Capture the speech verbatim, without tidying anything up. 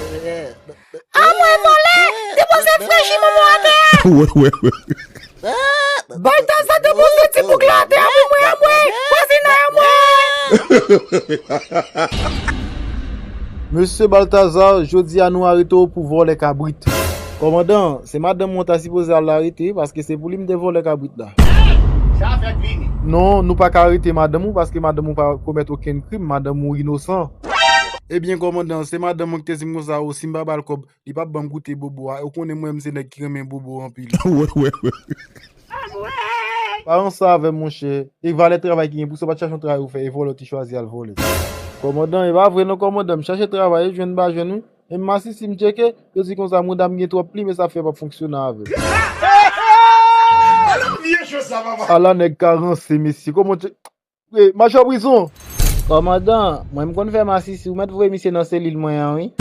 Anmwe vòlè! Depoze freji manman atè a! Baltaza depoze ti boug la atè a pou mwen, anmwe! Vwazinay, anmwe! Mesye Baltaza, jodi a nou arete w pou vòlè kabrit. Kòmandan, se madanm ou ta sipoze al arete, paske se pou li m te vòlè kabrit la. Sa fèk vini. Non, nou pa ka arete madanm ou, paske madanm ou pa komèt okenn krim, madanm ou inosan. Ebyen, kòmandan, se madanm mwen ki te di m konsa, o, si m pa ba l kòb, li p ap ban m goute bobo a. Ou konnen mwen, m se nèg ki renmen bobo anpil. Pa ranse avè m, monchè. E valè travay ki gen pou sa, w pa t chache yon travay ou fè, e vòlè w te chwazi al vòlè. Kòmandan, e pa vre non, kòmandan, m chache travay, e jwenn m pa jwenn, wi. E m masisi, m tcheke, yo di konsa, mouda m gen twòp plim, e sa fè m p ap fonksyone avè l. Ala nèg ka ranse, mesye. Kòman w tche-, E, mache prizon. Kòmandan, mwen m konn fè masisi, ou mèt voye misye nan selil mwen an, wi.